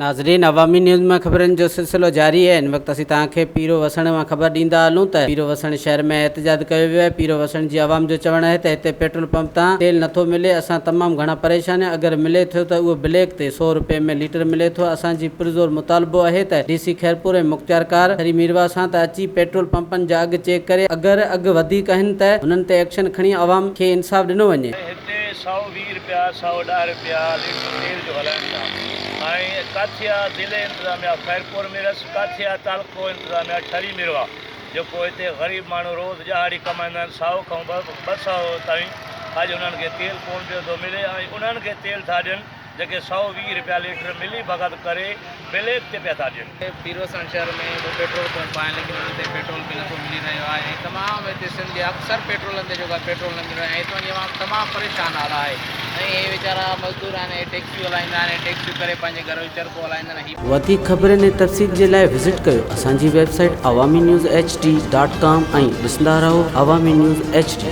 ناظرين عوامي نيوز مان خبرن جو سلسلو جاري آهي هن وقت اسين توهان کي پيرو وسڻ مان خبر ڏيندا هلون ته پيرو وسڻ شهر ۾ احتجاج ڪيو ويو آهي پيرو وسڻ جي عوام جو چوڻ آهي ته هتي پيٽرول پمپ تان تيل نٿو ملي اسان تمام گهڻا پريشان آهيون اگر ملي ٿو ته اهو بليڪ تي سو روپيه ۾ ليٽر ملي ٿو اسان جي پرزور مطالبو آهي ته ڊي سي خيرپور ۽ مختيارڪار ٺري ميرواهه سان ته اچي پيٽرول پمپن جا اگهه چيڪ ڪري اگر اگهه وڌيڪ آهن ته انهن تي ايڪشن کڻي عوام کي انصاف ڏنو وڃي. هتي 120 رپيا 110 رپيا ليٽر تيل جو هلائن ٿا ۽ ڪاٿي آ ضلعي انتظاميا خيرپور ميرس ڪاٿي آ تعلقو انتظاميا ٺري ميرواهه جيڪو هتي غريب ماڻهو روز ڏهاڙي ڪمائيندا آهن سائو کان 200 تائين اڄ انهن کي تيل ڪون پيو ٿو ملي ۽ انهن کي تيل ٿا ڏين جيڪي 120 رپيا ليٽر ملي ڀڳت ڪري بليڪ تي پيا ٿا ڏين. پيروسڻ شهر ۾ به پيٽرول پمپ آهن ليڪن انهن تي پيٽرول به نٿو ملي رهيو آهي ۽ تمام هتي سنڌ جي اڪثر پيٽرولن تي جيڪو آهي پيٽرول نه ملي رهيو آهي ۽ هتان جي عوام تمام پريشان حال آهي ۽ هي ويچارا مزدور آهن هي ٽيڪسيون هلائيندا آهن هي ٽيڪسيون ڪري پنهنجي گهر جو چرخو هلائيندا آهن هي وڌيڪ خبرن ۽ تفصيل جي لاء وزٽ ڪيو اسان جي website Awami news H D dot com ۽ ڏسندا رهو عوامي نيوز ايڇ ڊي.